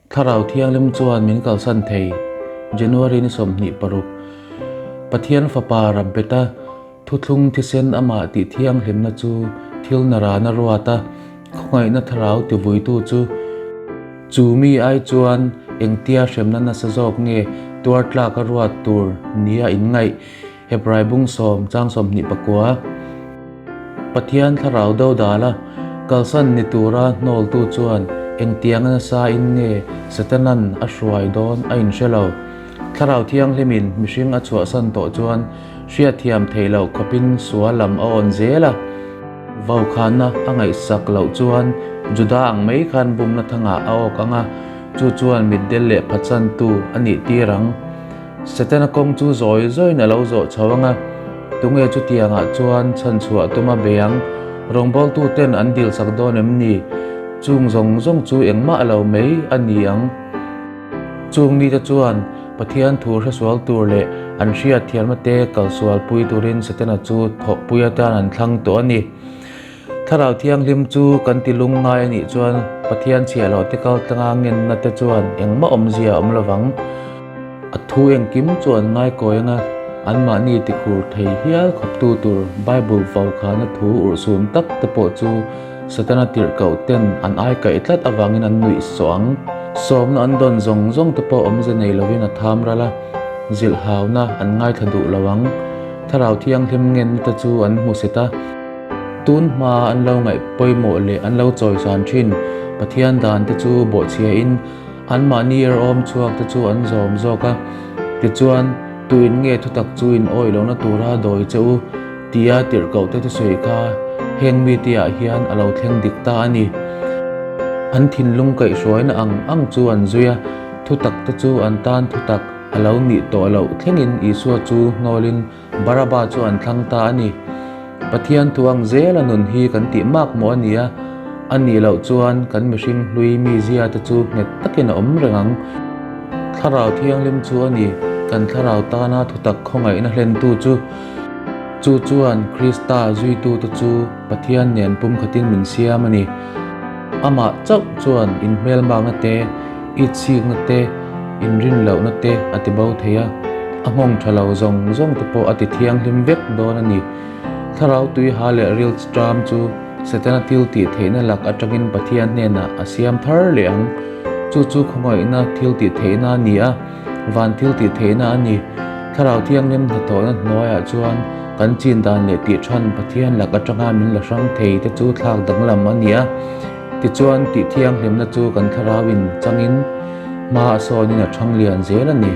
Thlarau Thianghlim chuan min kalsan thei, January ni 26, Pathian Fapa Rabbeta thuthlung thisen amah tih thianghlimna chu thil narana ruat a, khawngaihna thlarau tivuitu chu chu mi ai chuan engtia hremna nasa zawk nge tuar tlak a ruat tur nia inngaih, Hebrai bung sawm chang 29. Pathian thlarau dodala kalsan ni tura hnawltu chuan engtianga nasa in nge Setanan a hruai dawn a inhre lo. Thlarau Thianghlimin mihring a chhuahsan tawh chuan hriatthiam theih loh khawpin sual lam a awn zel a. Vaukhana a ngaihsak loh chuan Juda ang mai khan bumna thangah a awk ang a, chu chuan mitdel leh phatsantu a nih tir ang. Setana kawng chu zawi zawiin a lo zawh chho ang a, tunge chutiangah chuan chhanchhuah tuma bei ang? Rawngbawltuten an dilsak dawn em ni? Chung zawng zawng chu engmah lo mai a ni ang. Chung mite chuan Pathian thu hresual tur leh an hriatthiamna te kalsual pui turin Setana chu thawhpui atan an thlang tawh a ni. Thlarau Thianghlim chu kan ti lung ngai a nih chuan Pathian chhiah loh te kal tlanga ngenna te chuan engmah awmzia a awm lovang. A thu engkim chu an ngaikawi anga anmahni tikhur thei hial khawptu tur Bible vaukhana thu urhsun tak te pawh chu Setana tirhkoh ten an aikaih tlat avangin an nuih sawh ang. Sawmna an dawn zawng zawng te pawh awmze nei lovin a tham ral a, zilhhauna an ngaithla duh lo ang. Thlarau Thianghlim ngenna te chu an hmu set a. Tun hma an lo ngaih pawimawh leh an lo chawisan thin Pathian dan te chu bawhchhiain anmahni erawm chhuak te chu an zawm zawk a. Tichuan, tuin nge thutak chu in awih lohna tura dawi che u tia tirhkoh te thusawi kha heng mite ah hian a lo thleng dik ta a ni. An thinlung kaihhruaina ang ang chu an zui a, thutak te chu an tan thutak a lo nih tawh loh thlengin Isua chu hnawlin Baraba chu an thlang ta a ni. Pathian thu ang zela nun hi kan tih mak maw a ni a, a nih loh chuan kan mihring hlui mizia te chu nghet takin a awm reng ang. Thlarau Thianghlim chu a ni, kan thlarau tana thutak khawngaihna hlentu chu. Chu chuan Krista zuitute chu Pathian nen pumkhatin min siam a ni. Amah chauh chuan inhmelmakna te, itsikna te, inrinlohna te a ti bo thei a, a nghawng tha lo zawng zawng te pawh a ti thianghlim vek dawn a ni. Thlarau tuiha leh rilṭam chu Setana thil tih theihna lak atangin Pathian hnenah a siam thar leh ang. Chu chu khawngaihna thil tih theihna a ni a, van thil tih theihna a ni. Thlarau Thianghlim hnathawhna hnuaiah chuan kan chin dan leh tih than Pathian lak atanga min la hrang thei te chu thlak danglam a ni a. Tichuan, tih thianghlimna chu kan thlarauin changin hma a sawnin a thang lian zel a ni.